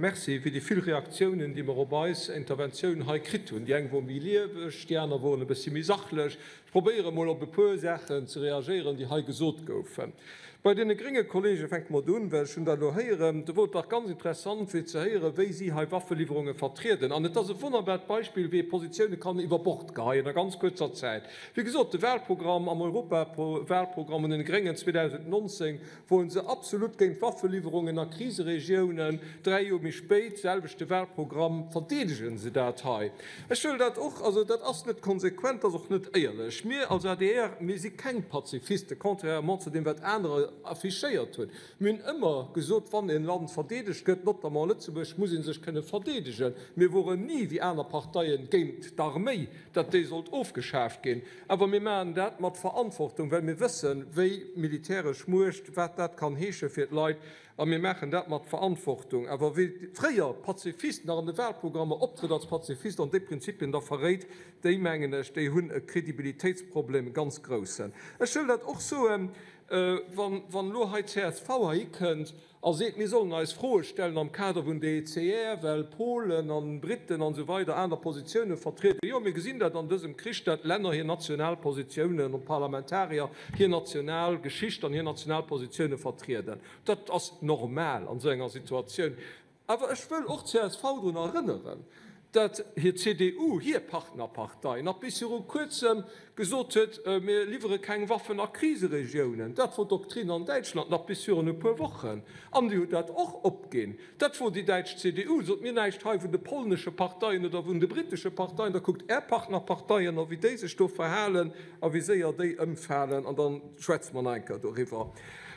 Merci fir déi vill Reaktiounen, déi mer op eis Interventioun hei kritt hunn. Déi eng wore méi lieweg, déi aner woren e bëssi méi sachlech. Ech probéiere mol op e puer Saachen ze reagéieren, déi hei gesot goufen. Bei deene grénge Kollege fänke mer un, well ech hunn dat elo héieren. Do wor et dach ganz interessant fir ze héieren, wéi si hei Waffeliwwerunge vertrieden. An et ass e wonnerbart Beispill, wéi ee Positioune kann iwwer Bord geheien a ganz kuerzer Zäit. Wéi gesot, de Wahlprogramm am Europawahlprogramm vun den Gréngen 2019, Woren se absolut géint Waffeliwwerungen a Kriseregiounen. 3 Joer méi spéit, selwechte Wahlprogramm, verdeedegen se dat hei. Ech wëll dat och, also dat ass net konsequent, dat ass och net éierlech. Mir als adr, mir si keng Pazifisten, contrairement zu deem wat anerer affichéiert hunn. Mir hunn ëmmer gesot, wann en Land verdeedegt gëtt, notamment Lëtzebuerg, muss ee sech kënne verdeedegen. Mir woren ni, wéi aner Parteien, géint d'Arméi, datt déi sollt ofgeschaaft ginn. Awer mir maachen dat mat Verantwortung, well mir wëssen, wéi militäresch Muecht, wat dat kann heesche fir d'Leit. A mir maachen dat mat Verantwortung. Awer wie fréier Pazifist nach an de Wahlprogrammer optrëtt als Pazifist an déi Prinzipien da verréit, déi, mengen ech, déi hunn e Kredibilitéitsproblem, e ganz groussen. Ech wëll dat och soen, wann elo hei csv heihi kënnt a seet, mir sollen eis Froe stellen am Kader vun der ECR, well Polen an Briten an esou weider aner Positiounen vertrieden. Jo, mir gesinn dat an dësem Krich, dat Länner hir national Positiounen an d'Parlamentarier hir national Geschicht an hir national Positiounen vertrieden. Dat ass normal an esou enger Situatioun. Awer ech wëll och d'CSV drun erënneren, datt hir CDU, hir Partnerpartei, nach bis viru Kuerzem gesot huet, mir liwwere keng Waffen a Kriseregiounen. Dat wor d'Doktrinn an Däitschland nach bis virun e puer Wochen. An déi huet dat och opginn. Dat wor déi däitsch CDU. Sot mir näischt hei vun de polnesche Parteien oder vun de brittesche Parteien. Da kuckt Är Partnerparteien a wéi déi sech do verhalen a wéi séier déi ëmfalen an da schwätze mer nach eng Kéier doriwwer.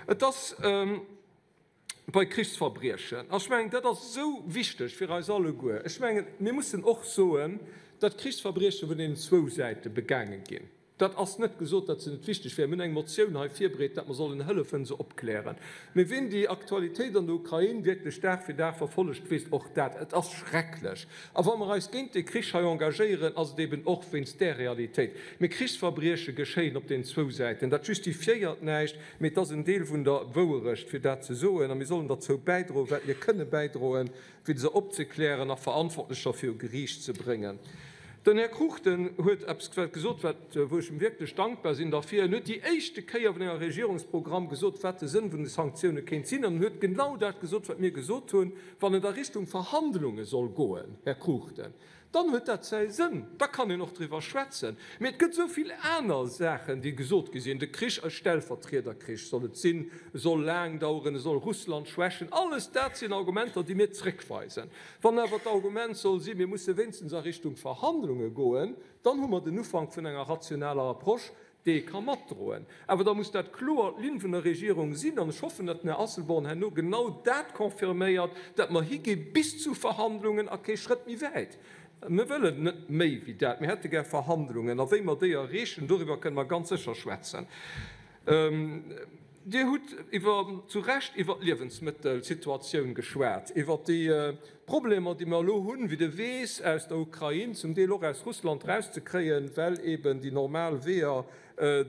Et ass. Bei Krichsverbriechen, ech mengen, dat ass esou wichteg fir eis alleguer, ech mengen, mir mussen och soen, datt Krichsverbrieche vun deenen zwou Säite begaange ginn. Dat ass net gesot, datt se net wichteg wären. Mir hunn eng Motioun hei virbereet, datt mer sollen hëllefen, se opklären. Mee wien déi Aktualitéit an der Ukrain wierklech Dag fir Dag verfollegt, weess och dat. Et ass schrecklech. A wa mer eis géint dee Krich hei engagéieren, ass et eben och wéinst där Realitéit. Mee Krichsverbrieche geschéien op den zwou Säiten. Dat justifiéiert näischt. Mee et ass en Deel vun der Wouerecht, fir dat ze soen, a mir sollen derzou bäidroen, wat mir kënne bäidroen, fir se opzeklären a Verantwortlecher viru Geriicht ze bréngen. Den Här Cruchten huet eppes gesot, wat, wou ech em wierklech dankbar sinn derfir. En huet déi éischte Kéier vun enger Regierungsprogramm gesot, wat de Sënn vun de Sanktioune kéint sinn, an en huet genau dat gesot, wat mir gesot hunn, wann et a Richtung Verhandlunge soll goen, Här Cruchten. Dann huet dat säi Sënn, da kann een och driwwer schwätzen. Mee et gëtt esou vill aner Saachen, déi gesot gi sinn, de Krich, e Stellvertriederkrich soll et sinn, e soll laang daueren, e soll Russland schwächen. Alles dat sinn Argumenter, déi mir zréckweisen. Wann awer d'Argument soll sinn, mir musse wéinstens a Richtung Verhandlunge goen, dann hu mer den Ufank vun enger rationaler Approche, dee ee ka matdroen. Awer da muss dat kloer d'Linn vun der Regierung sinn, an ech hoffen, datt den Här Asselborn herno genau dat confirméiert, datt mer higi bis zu Verhandlungen a kee Schrëtt méi wäit. Mir wëllen net méi wéi dat, mir hätte gär Verhandlungen. A wéi mer déi erreechen, doriwwer kënne mer ganz sécher schwätzen. Dir hutt iwwer, zu Recht iwwer d'Liewensmëttelsituatioun geschwat, iwwer déi Problemer, déi mer elo hunn, wéi de Weess aus der Ukrain, zum Deel och aus Russland erauszekréien, well eben déi normal Weeër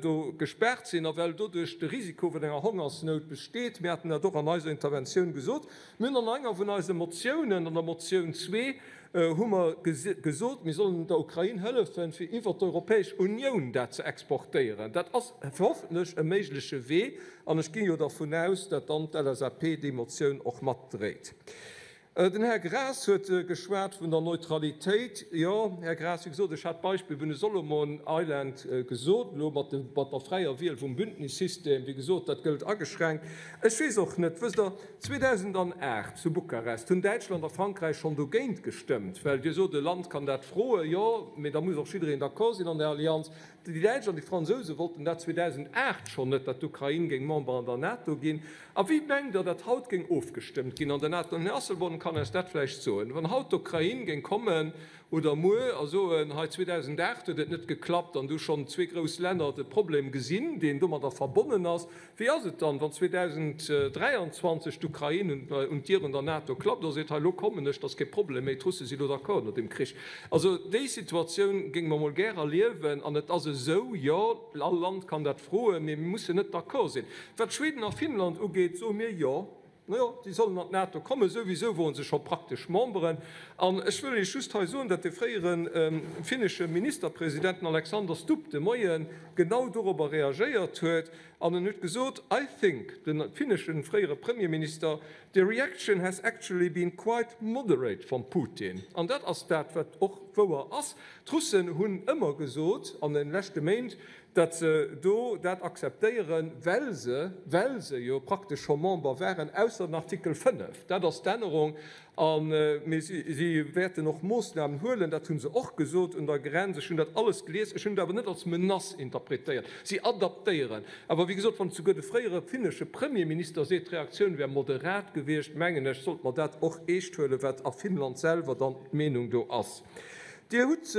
do gespaart sinn a well doduerch de Risiko vun enger Hongersnout besteet. Mir haten dat och an eiser Interventioun gesot. Mir hunn an enger vun eise Motiounen, an der Motioun zwee, hu mer gesot, mir sollen der Ukrain hëllefen, fir iwwert d'Europäesch Unioun dat ze exportéieren. Dat ass hoffentlech e méigleche Wee, an ech ginn jo dervun aus, dat dann d'LSAP déi Motioun och matdréit. Den Här Graas huet geschwat vun der Neutralitéit. Jo, Här Graas, wéi gesot, ech hat d'Beispill vun de Solomon Island gesot, elo mat der fräier Wiel vum Bündnissystem. Wéi gesot, dat gëllt ageschränkt. Ech weess och net, wësst Der, 2008 zu Bukarest hunn Däitschland a Frankräich schonn dogéint gestëmmt, well Dir sot, e Land kann dat froen, jo, mee da muss och jiddereen d'accord sinn an der Allianz. Déi Däitsch an déi Fransouse wollten dat 2008 schonn net, datt d'Ukrain géing Member an der NATO ginn. A wéi mengt Der, datt haut géing ofgestëmmt ginn an der NATO? Den Här Asselborn kann eis dat vläicht soen. Wann haut d'Ukrain géing kommen oder muer a soen, hei 2008 huet et net geklappt an du schonn zwee grouss Länner de Problem gesinn, deen domadder verbonnen ass, wéi ass et dann, wann 2023 d'Ukrain un d'Dier un der NATO klappt a seet, hei elo kommen ech, dat ass kee Problem méi, d'Russe si lo d'accord no deem Krich. Also déi Situatioun géinge mer mol gär erliewen an et ass esou, jo, all Land kann dat froen, mee mir mussen net d'accord sinn. Wat Schweden a Finnland ugeet, soe mir jo. No jo, déi sollen an d'NATO kommen, souwisou woren se scho praktesch Memberen. An ech wëll Iech just hei soen, datt de fréiere finnesche Ministerpresident, den Alexander Stubb, de Moie genau dorobber reagéiert huet an en huet gesot, I think, de finnesche fréiere Premierminister, the reaction has actually been quite moderate from Putin. An dat ass dat, wat och wouer ass. D'Russen hunn ëmmer gesot an de leschte Méint, datt se do dat akzeptéieren, well se, well se jo praktesch scho Member waren, ausser den Artikel 5, dat ass d'Ännerung, a mee si, si wäerten och Moossnamen huelen, dat hu se och gesot un der Grenz. Ech hunn dat alles gelies, ech hunn et awer net als Menace interpretéiert. Si adaptéieren. Awer wéi gesot, wann souguer de fréiere finnesche Premierminister seet, d'Reaktioun wär moderat gewiescht, mengen ech, sollte mer dat och eescht huelen, wat a Finnland selwer dann d'Meenung do ass. Dir hutt.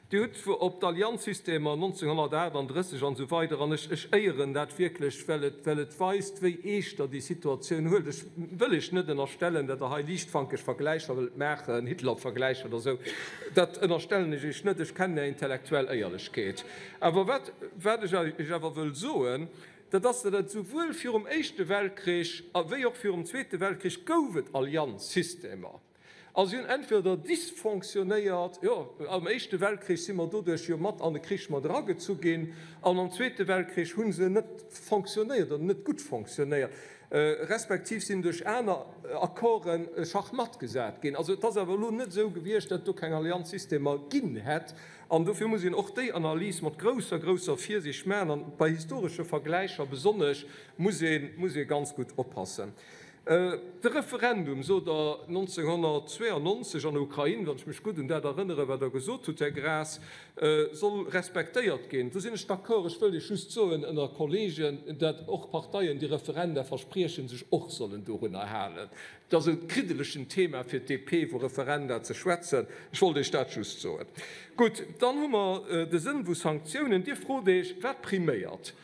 Dir hutt op d'Allianzsystemer 1938 an esou weider, an ech, ech éieren dat wierklech, well et, well et weist, wéi eescht Der déi Situatioun huelt. Ech wëll Iech net ënnerstellen, datt Der hei liichtfankeg Vergläicher wëllt maachen, Hitler-Vergläicher oder esou. Dat ënnerstellen ech Iech net. Ech kennen Är intellektuell Éierlechkeet. Awer wat, wat ech Iech awer wëll soen, dat ass, datt et souwuel virum Éischte Weltkrich wéi och virum Zweete Weltkrich gouf et Allianzsystemer. A si hunn entweder dysfonctionnéiert, jo, am Éischte Weltkrich si mer doduerch jo mat an de Krich mat eragezu ginn, an am Zweete Weltkrich hu se net fonctionnéiert oder net gutt fonctionnéiert, respektiv sinn duerch aner Accorden schachmatt gesat ginn. Also et ass awer elo net esou gewiescht, datt et do keng Allianzsystemer ginn hätt. An dofir muss een och déi Analys mat grousser, grousser Virsiicht maachen an bei historesche Vergläicher besonnesch muss ee, muss ee ganz gutt oppassen. De Referendum, sot Der, 1992 an der Ukrain, wann ech mech gutt un dat erënneren, wat Der gesot hutt, Här Graas, soll respektéiert ginn. Do sinn ech d'accord. Ech wëll Iech just soen, ënner Kollegen, datt och Parteien, déi Referenda verspriechen, sech och sollen dorunner halen. Et ass e kriddelegen Thema fir d'DP, vu Referenda ze schwätzen. Ech wollt Iech dat just soen. Gutt, dann hu mer de Sënn vu Sanktiounen. Dir frot Iech, wat priméiert?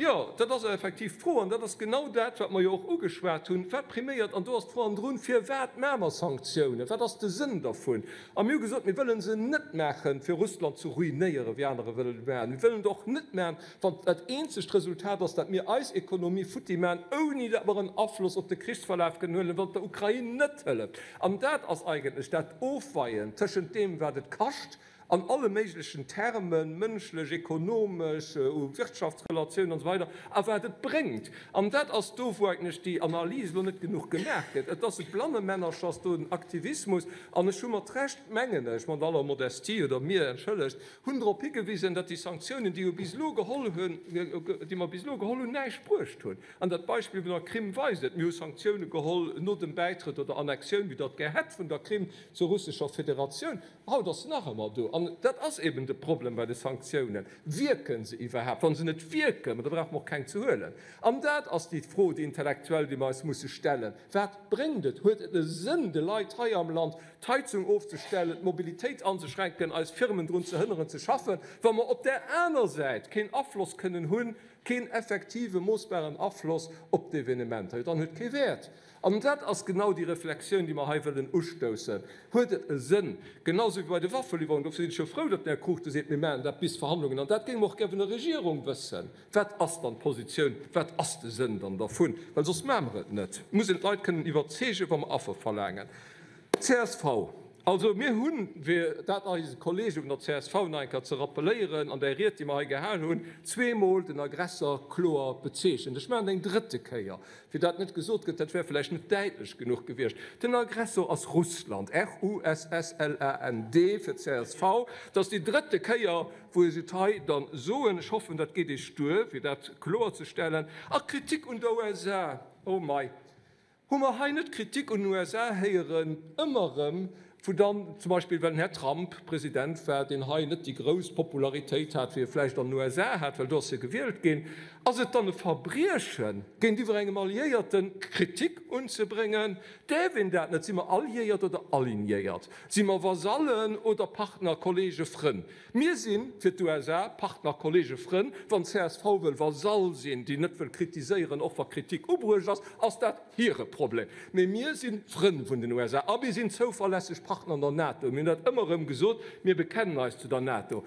Jo, dat ass effektiv d'Fro, an dat ass genau dat, wat mer jo och ugeschwat hunn, wat priméiert. An do ass d'Fro hannendrun, Firwat maache mer Sanktiounen? Wat ass de Sënn dervun? A mir hu gesot, mir wëlle se net maachen, fir Russland ze ruinéieren, wéi anerer wëllen et maachen. Mir wëllen et och net maachen, wann dat eenzegt Resultat ass, datt mir eis Ekonomie futti maachen, ouni datt mer en Afloss op de Krichsverlaf kënnen huelen, wann et der Ukrain net hëlleft. An dat ass eigentlech dat Ofweien tëschent deem, wat et kascht, an alle méiglechen Termen, mënschlech, ekonomesch, u Wirtschaftsrelatiounen an esou weider, a wat et bréngt. An dat ass do, wou eigentlech déi Analys elo net genuch gemaach gëtt. Et ass e Blannemännerschass do, en Aktivismus. An ech hu mat Recht, mengen ech, mat aller Modestie, oder mir, entschëllegt, hunn drop higewisen, datt déi Sanktiounen, déi jo bis elo geholl hunn, déi mer bis elo geholl hunn, näischt bruecht hunn. An dat Beispill vun der Krim weist et. Mir hu Sanktioune geholl no dem Bäitrëtt oder Annexioun, wéi Der et gär hätt, vun der Krim zur Russescher Federatioun. Haut ass se nach ëmmer do. An dat ass eben de Problem bei de Sanktiounen. Wierken se iwwerhaapt? Wa se net wierken, ma da brauche mer och keng ze huelen. An dat ass déi Fro, déi intellektuell, déi mer eis musse stellen. Wat bréngt et? Huet et e Sënn, de Leit hei am Land d'Heizung ofzestellen, d'Mobilitéit anzeschränken, eis Firmen drun ze hënneren ze schaffen, wa mer op där aner Säit keen Afloss kënnen hunn, keen effektive moossbaren Afloss op d'Evenementer? Jo, dann huet kee Wäert. An dat ass genau déi Reflexioun, déi mer hei wëllen ustoussen. Huet et e Sënn, genau esou wéi bei de Waffeliwwerungen, dofir sinn ech jo frou, datt den Här Cruchten seet, mir maachen dat bis d'Verhandlungen, an dat géinge mer och gär vun der Regierung wëssen, wat ass dann d'Positioun, wat ass de Sënn dann dervun, well soss maache mer et net. Et muss een d'Leit kënnen iwwerzeegen, wa mer Affer verlaangen. Csv, Also mir hunn, fir dat eise Kollege vun der csv nach eng Kéier ze rappeléieren, an där Ried, déi mer hei gehal hunn, zweemol den Aggressor kloer bezeechent. Ech maachen et eng drëtte Kéier, fir dat net gesot gëtt, dat wär vläicht net däitlech genuch gewiescht. Den Aggressor ass Russland, R-U-S-S-L-A-N-D fir csv. Dat ass déi drëtte Kéier, wou ech et hei dann soen. Ech hoffen, dat geet Iech duer, fir dat kloerzestellen. A Kritik un der USA, oh mei! Hu mer hei net Kritik un den USA héieren, ëmmer erëm, wou dann zum Beispill, well den Här Trump President war, deen hei net déi grouss Popularitéit hat, wéi e vläicht an den USA hat, well do ass hie gewielt ginn, ass et dann e Verbrieche géintiwwer engem Alliéierten, Kritik unzebréngen? Däerf een dat net? Si mer Alliéiert oder Alignéiert? Si mer Vasallen oder Partner, Kollege, Frënn? Mir si fir d'USA Partner, Kollege, Frënn. Wann csv wëll Vasall sinn, déi net wëll kritiséieren, och wa Kritik ubruecht ass, ass dat hire Problem. Mee mir si Frënn vun den USA a mir sinn zouverlässeg Partner an der NATO. Mir hunn dat ëmmer erëm gesot, mir bekennen eis zu der NATO,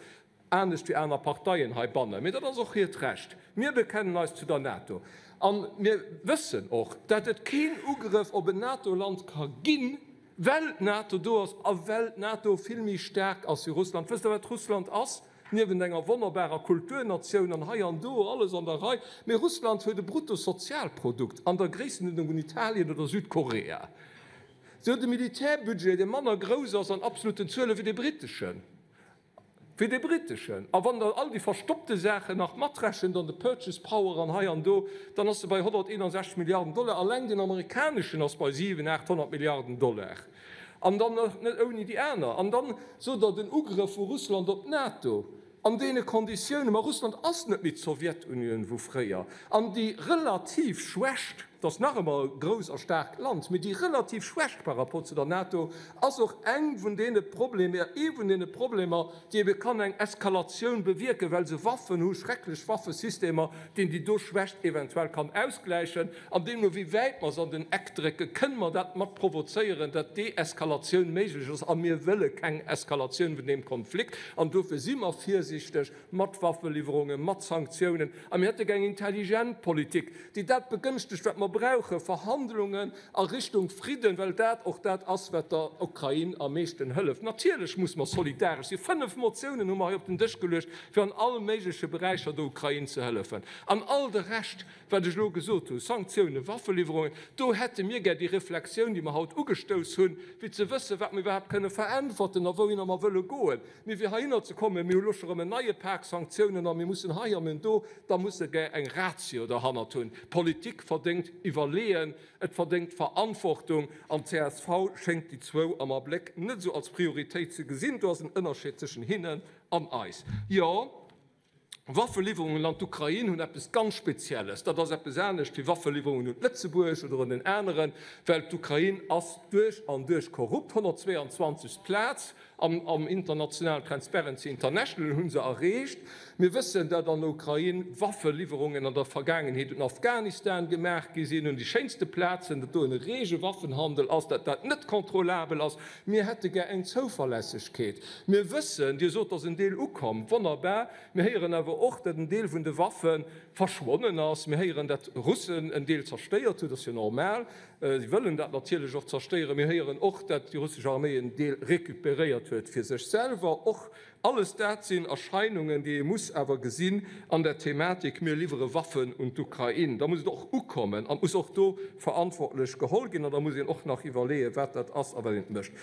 anescht wéi aner Parteien heibannen. Mee dat ass och hiert Recht. Mir bekennen eis zu der NATO. A mir wëssen och, dat et keen Ugrëff op en NATO-Land ka ginn, well d'NATO do ass a well d'NATO vill méi staark ass wéi Russland. Wësst Der, wat Russland ass? Niewent enger wonnerbarer Kulturnatioun an hei an do alles an der Rei, mee Russland huet e Bruttosozialprodukt an der Gréissenuerdnung vun Italien oder Südkorea. Se huet e Militärbudget, dee manner grouss ass an absoluten Zuele wéi dee britteschen. Wéi dee britteschen. A wann Der all déi verstoppte Saachen nach matrechent an de Purchase Power an hei an do, dann ass e bei 161 Milliarden Dollar. Alleng deen amerikaneschen ass bei 700, 800 Milliarden Dollar. An dann nach net ouni déi aner. An dann sot Der, den Ugrëff vu Russland op d'NATO an deene Konditiounen, ma Russland ass net méi d'Sowjetunioun vu fréier. An déi relativ Schwächt, Et ass nach ëmmer e grouss a staarkt Land, mee déi relativ Schwächt par rapport zu der NATO ass och eng vun deene Problemer, ee vun deene Problemer, déi ebe kann eng Eskalatioun bewierken, well se Waffen hu, schrecklech Waffesystemer, deen déi do Schwächt eventuell kann ausgläichen. An deemno wéi wäit mer se an den Eck drécken, kënne mer dat mat provozéieren, datt Deeskalatioun méiglech ass. A mir wëlle keng Eskalatioun vun deem Konflikt an dofir si mer virsichteg mat Waffeliwwerungen, mat Sanktiounen. A mir hätte gär eng intelligent Politik, déi dat begënschtegt, wat mer brauchen, Verhandlungen a Richtung Fridden, well dat och dat ass, wat der Ukrain am meeschten hëlleft. Natierlech muss mer solidaresch sinn. Fënnf Motiounen hu mer hei op den Dësch geluecht, fir an all méigleche Beräicher der Ukrain ze hëllefen. An all de Rescht, wat ech elo gesot hunn, Sanktiounen, Waffeliwwerungen, do hätte mir gär déi Reflexioun, déi mer haut ugestouss hunn, fir ze wëssen, wat mer iwwerhaapt kënne veräntwerten a wouhinner mer wëlle goen. Mee fir heihinner ze kommen, mir hu lo scho rëm en neie Pak Sanktiounen a mir mussen hei a mir do, da muss e gär eng Ratio derhannert hunn. Politik verdéngt Iwwerleeën, et verdéngt Verantwortung an d'CSV schéngt déi zwou am Abléck net esou als Prioritéit ze gesinn. Do ass en Ënnerscheed tëschen hinnen an eis. Jo. Waffeliwwerungen an d'Ukrain hunn eppes ganz Spezielles. Dat ass eppes anescht wéi Waffeliwwerungen un Lëtzebuerg oder un en aneren, well d'Ukrain ass duerch an duerch korrupt. 122. Plaz am internationalen Transparency International hu se erreecht. Mir wëssen, datt an der Ukrain Waffeliwwerungen an der Vergaangenheet un Afghanistan gemaach gi sinn, un déi schéinste Plazen, datt do en rege Waffenhandel ass, datt dat net kontrollabel ass. Mir hätte gär eng Zouverlässegkeet. Mir wëssen, Dir sot, dass en Deel ukomm. Wonnerbar. Mir héieren awer och, datt en Deel vun de Waffe verschwonnen ass. Mir héieren, datt Russen en Deel zerstéiert hunn. Dat ass jo normal. Si wëllen dat natierlech och zerstéieren. Mir héieren och, datt déi russesch Arméi en Deel recuperéiert huet fir sech selwer. Och Alles dat sinn Erscheinungen, déi ee muss awer gesinn an der Thematik, mir liwwere Waffen un d'Ukrain. Da muss et och ukommen an et muss och do verantwortlech geholl ginn an da muss een och nach iwwerleeën, wat dat ass a wat een mécht.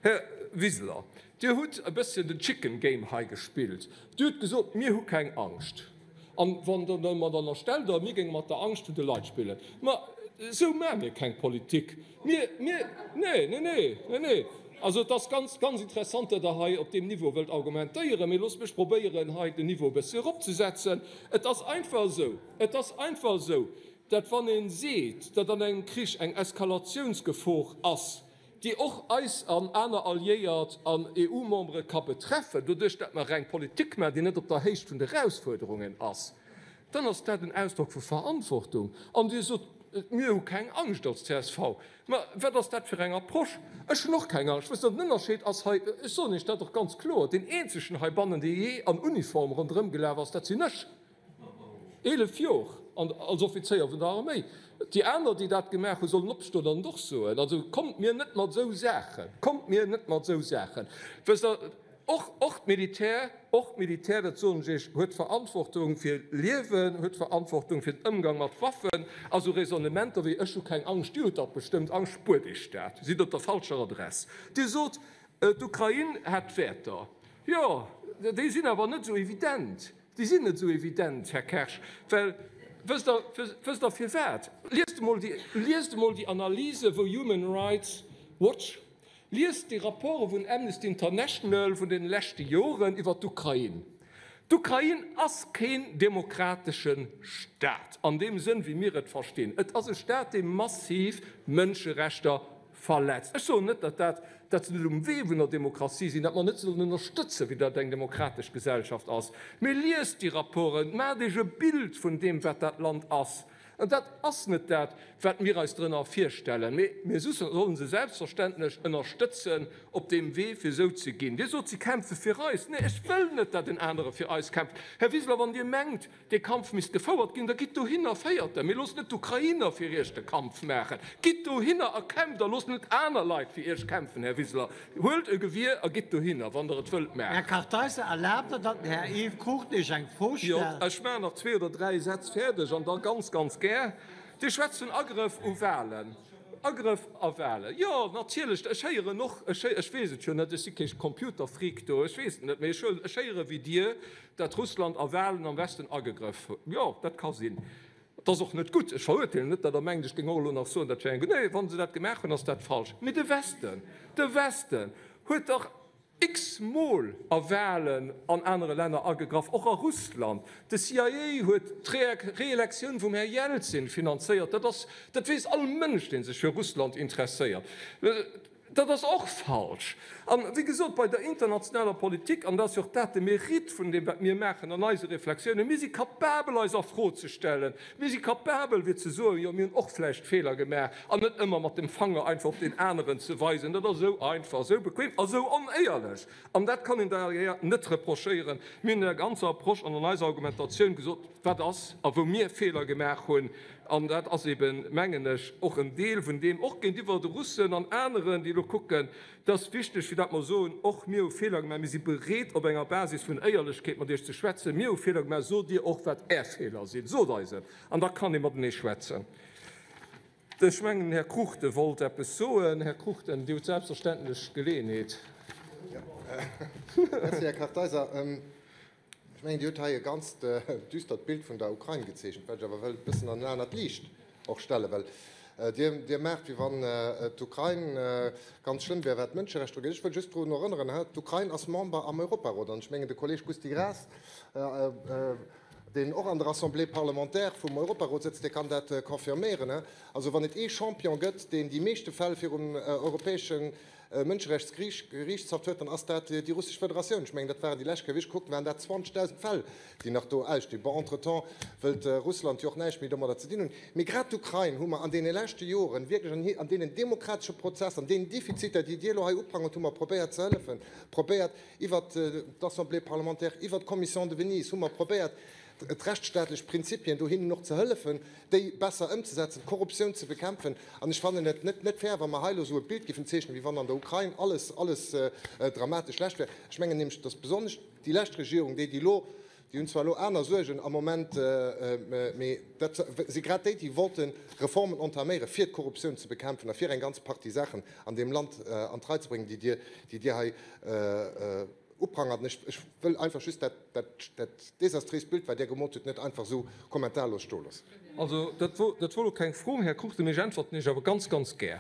Här Wiseler, Dir hutt e bësschen den Chicken Game hei gespillt. Dir hutt gesot, mir hu keng Angscht. An wann Der mer dann erstellt, mir géinge mat der Angscht vun de Leit spillen. Ma esou maache mir keng Politik. Mir, mir, nee, nee, nee, nee, nee. Also et ass ganz, ganz interessant, datt Der hei op deem Niveau wëllt argumentéieren, mee loosst mech probéieren, hei den Niveau e bëssi eropzesetzen. Et ass einfach esou, et ass einfach esou, datt wann ee seet, datt an engem Krich eng Eskalatiounsgefor ass, déi och eis an aner Alliéiert an EU-Membere ka betreffen, doduerch datt mer eng Politik maachen, déi net op der Héicht vun de Erausfuerderungen ass, dann ass dat en Ausdrock vu Verantwortung. An Dir sot, mir hu keng Angscht als csv. Ma wat ass dat fir eng Approche? Ech hunn och keng Angscht. Wësst Der, den Ënnerscheed ass hei, ech soen Iech dat och ganz kloer, deen eenzegen heibannen, dee jee an Uniform ronderëmgelaf ass, dat sinn ech. 11 Jor als Offizéier vun der Arméi. Déi aner, déi dat gemaach hunn, sollen opstoen an et och soen. Also kommt mir net mat esou Saachen! Kommt mir net mat esou Saachen! Wësst Der, och, och d'Militär, och d'Militär, dat soen ech Iech, huet Verantwortung fir Liewen, huet Verantwortung fir den Ëmgang mat Waffen. A sou Raisonnementer wéi ech hu keng Angscht, Dir hutt dach bestëmmt Angscht, spuert Iech dat, Dir sidd op der falscher Adress. Dir sot, d'Ukrain hätt Wäerter. Jo, déi sinn awer net esou evident. Déi sinn net esou evident, Här Kersch, well, wësst Der, wësst Der firwat? Liest emol déi, liest emol déi Analyse vu Human Rights Watch, liest déi Rapporte vun Amnesty International vun deene leschte Joren iwwert d'Ukrain. D'Ukrain ass keen demokratesche Staat an deem Sënn, wéi mir et verstinn. Et ass e Staat, dee massiv Mënscherechter verletzt. Ech soen net, datt dat, datt se net um Wee vun der Demokratie sinn, datt mer net sollen ënnerstëtzen, wéi dat eng demokratesch Gesellschaft ass, mee liest déi Rapporten, maacht Iech e Bild vun deem, wat dat Land ass. An dat ass net dat, wat mir eis drënner virstellen. Mee mir solle se selbstverständlech ënnerstëtzen op deem Wee, fir esou ze ginn. Dir sot, si kämpfe fir eis. Nee, ech wëll net, datt en anere fir eis kämpft. Här Wiseler, wann Dir mengt, dee Kampf misst gefouert ginn, da gitt dohinner, féiert en. Mee loosst net d'Ukrainer fir Iech de Kampf maachen. Gitt dohinner a kämpft a loosst net aner Leit fir Iech kämpfen, Här Wiseler. Huelt e Gewier a gitt dohinner, wann Der et wëllt maachen. Här Kartheiser, erlaabt Der, datt den Här Yves Cruchten Iech eng Fro stellt? Jo, ech maachen nach zwee oder dräi Sätz fäerdeg an da ganz, ganz gär. Dir schwätzt vun Agrëff u Wahlen. Agrëff a Wahlen, jo, natierlech. Ech héieren och, ech héieren, ech weess et jo net, ech si kee Computerfreak do, ech weess et net, mee ech huelen, ech héiere wéi Dir, datt Russland a Wahlen am Westen agegrëff huet. Jo, dat ka sinn. Et ass och net gutt. Ech verurteelen net, datt Der mengt, ech géing och elo nach soen, dat wär eng gutt. Nee, wa se dat gemaach hunn, ass dat falsch. Mee de Westen, de Westen huet dach x-mol a Wahlen an anere Länner agegraff, och a Russland. De CIA huet d'Reelektioun vum Här Jelzin finanzéiert. Dat ass, dat weess all Mënsch, dee sech fir Russland interesséiert. Dat ass och falsch. An, wéi gesot, bei der internationaler Politik, an dat ass jo och dat de Mérite vun deem, wat mir maachen an eise Reflexiounen, mir si capabel, eis a Fro ze stellen, mir si capabel, fir ze soen, jo, mir hunn och vläicht Feeler gemaach, an net ëmmer mat dem Fanger einfach op deen aneren ze weisen. Dat ass esou einfach, esou bequem a esou onéierlech. An dat kann een der adr net reprochéieren. Mir hunn an der ganzer Approche an an eiser Argumentatioun gesot, wat ass a wou mir Feeler gemaach hunn. An dat ass eben, mengen ech, och en Deel vun deem, och géintiwwer de Russen an aneren, déi elo kucken, Et ass wichteg, fir dat mer soen, och mir hu Feeler gemaach, mir si bereet, op enger Basis vun Éierlechkeet mat Iech ze schwätzen. Mir hu Feeler gemaach, sot Dir och, wat Är Feeler sinn, sot eis et, an da kann ee matenee schwätzen. Ech mengen, den Här Cruchten wollt eppes soen. Här Cruchten, Dir hutt selbstverständlech d'Geleeënheet. Merci, Här Kartheiser. Ech mengen, Dir hutt hei e ganzt düstert Bild vun der Ukrain gezeechent, wat ech awer wëll e bëssen an en anert Liicht och stellen, well Dir maacht, wéi wann d'Ukrain ganz schlëmm wär, wat d'Mënscherechter ugeet. Ech wëll just drun erënneren, d'Ukrain ass Member am Europarot an ech mengen, de Kolleeg Gusty Graas, deen och an der Assemblée parlementaire vum Europarot sëtzt, dee kann dat confirméieren. Also wann et ee Champion gëtt, deen déi meeschte Fäll virum Europäesche Mënscherechtsgeriichtshaff huet, dann ass dat déi Russesch Federatioun. Ech mengen, dat waren déi lescht Kéier, wéi ech gekuckt hunn, waren dat 20.000 Fäll, déi nach do ausstinn. Bon, entretemps wëllt Russland jo och näischt méi domadder ze dinn hunn. Mee grad d'Ukrain hu mer an deene leschte Joren wierklech an deenen demokratesche Prozesser, an deenen Defiziter, déi Dir elo hei uprangert, hu mer probéiert ze hëllefen, probéiert iwwert d'Assemblée parlementaire, iwwert d'Commission de Venise hu mer probéiert, d'rechtsstaatlech Prinzipien do hinnen och ze hëllefen, déi besser ëmzesetzen, d'Korruptioun ze bekämpfen. An ech fannen et net net fair, wa mer hei elo esou e Bild géifen zeechnen, wéi wann an der Ukrain alles, alles dramatesch schlecht wär. Ech mengen nämlech, dass besonnesch déi lescht Regierung, déi, déi elo, déi hunn zwar elo aner Suergen am Moment, mee dat si grad déi, déi wollte Reformen entaméieren, fir d'Korruptioun ze bekämpfen a fir eng ganz Partie Saachen an deem Land an d'Rei ze bréngen, déi Dir, déi Dir hei uprangert. An ech, ech wëll einfach just dat, dat, dat desastréist Bild, wat Dir gemoolt hutt, net einfach esou kommentarlos stoe loossen. Also, dat wor, dat wor elo keng Fro, Här Cruchten, mee ech äntwerten Iech awer ganz, ganz gär.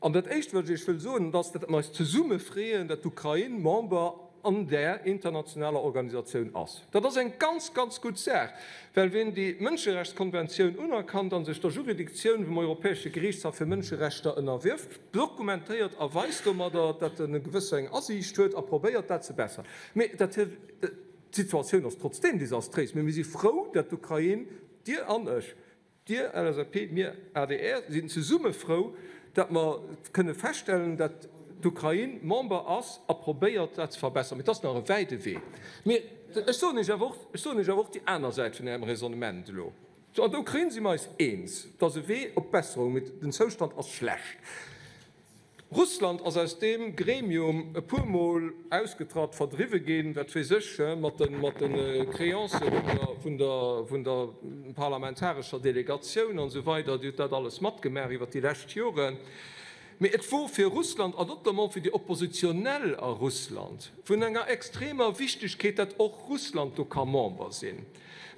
An dat Éischt, wat ech Iech wëll soen, dat ass, datt mer eis zesumme freeën, datt d'Ukrain Member an där internationaler Organisatioun ass. Dat ass eng ganz, ganz gutt Saach, well wien déi Mënscherechtskonventioun unerkannt a sech der Juridictioun vum Europäesche Geriichtshaff fir Mënscherechter ënnerwirft, dokumentéiert a weist domadder, datt en e gewësse eng Asiicht huet a probéiert, dat ze besseren. Mee dat, d'Situatioun ass trotzdeem desastréis. Mee mir si frou, datt d'Ukrain, Dir an ech, Dir LSAP, mir adr sinn zesumme frou, datt mer kënne feststellen, datt d'Ukrain Member ass a probéiert, dat ze verbessern. Mee et ass nach e wäite Wee. Mee ech soen Iech awer och, ech soen Iech awer och déi aner Säit vun Ärem Raisonnement elo. An der Ukrain si mer eis eens, et ass e Wee op d'Besserung, mee den Zoustand ass schlecht. Russland ass aus deem Gremium e puer Mol ausgetratt, verdriwwe ginn, wat weess ech, mat de Créancë vun der parlamentarescher Delegatioun an esou weider. Dir hutt dat alles matgemaach iwwert déi lescht Joren. Mee et wor fir Russland an notamment fir déi Oppositionell a Russland vun enger extremer Wichtegkeet, datt och Russland do ka Member sinn.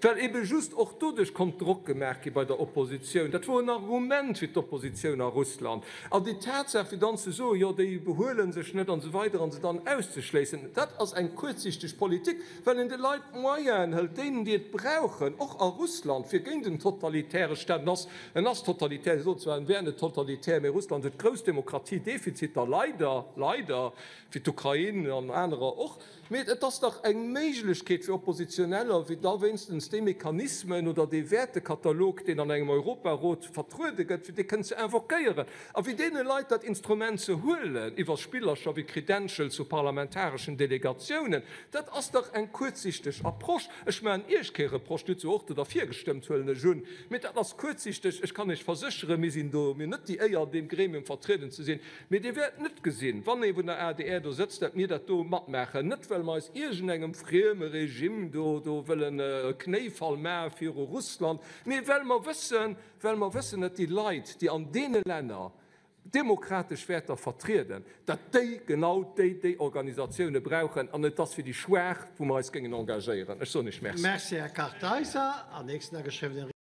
Well ebe just och doduerch konnt Drock gemaach gi bei der Oppositioun. Dat wor en Argument fir d'Oppositioun a Russland. An déi Tatsaach, fir dann ze soen, jo déi behuele sech net an esou weider an se dann auszeschléissen, dat ass eng kuerzsichteg Politik, well een de Leit d'Moyenen hëlt, deenen déi et brauchen, och a Russland, fir géint en totalitäre Staat, en ass, en ass totalitär, si soen zwar, en wär net totalitär, mee Russland huet grouss Demokratiedefiziter, leider, leider, wéi d'Ukrain an anerer och. Mee et ass dach eng Méiglechkeet fir Oppositioneller, wéi da wéinstens déi. déi Mechanismen oder dee Wäertekatalog, deen an engem Europarot vertruede gëtt, fir dee kënnen ze invoquéieren a fir deene Leit dat Instrument ze huelen iwwer Spillercher wéi Credentials vu parlamentareschen Delegatiounen, dat ass dach eng kuerzsichteg Approche. Ech maachen Iech kee Reproche, Dir hutt jo och do derfir gestëmmt, huelen ech un, mee dat ass kuerzsichteg. Ech kann Iech versécheren, mir sinn do, mir hunn net déi Éier, an deem Gremium vertrieden ze sinn, Mee Dir wäert net gesinn, wann ee vun der adr do sëtzt, dat mir dat do matmaachen. Net well mer eis iergendengem frieme Regime do do wëllen e Knéifall maache viru Russland, mee well mer wëssen, well mer wëssen, dat déi Leit, déi an deene Länner demokratesch Wäerter vertrieden, dat déi genau déi déi Organisatioune brauchen. An et ass fir déi Schwaach, wou mer eis géingen engagéieren. Ech soen Iech Merci. Merci, Här Kartheiser. An nächsten ageschriwwenen.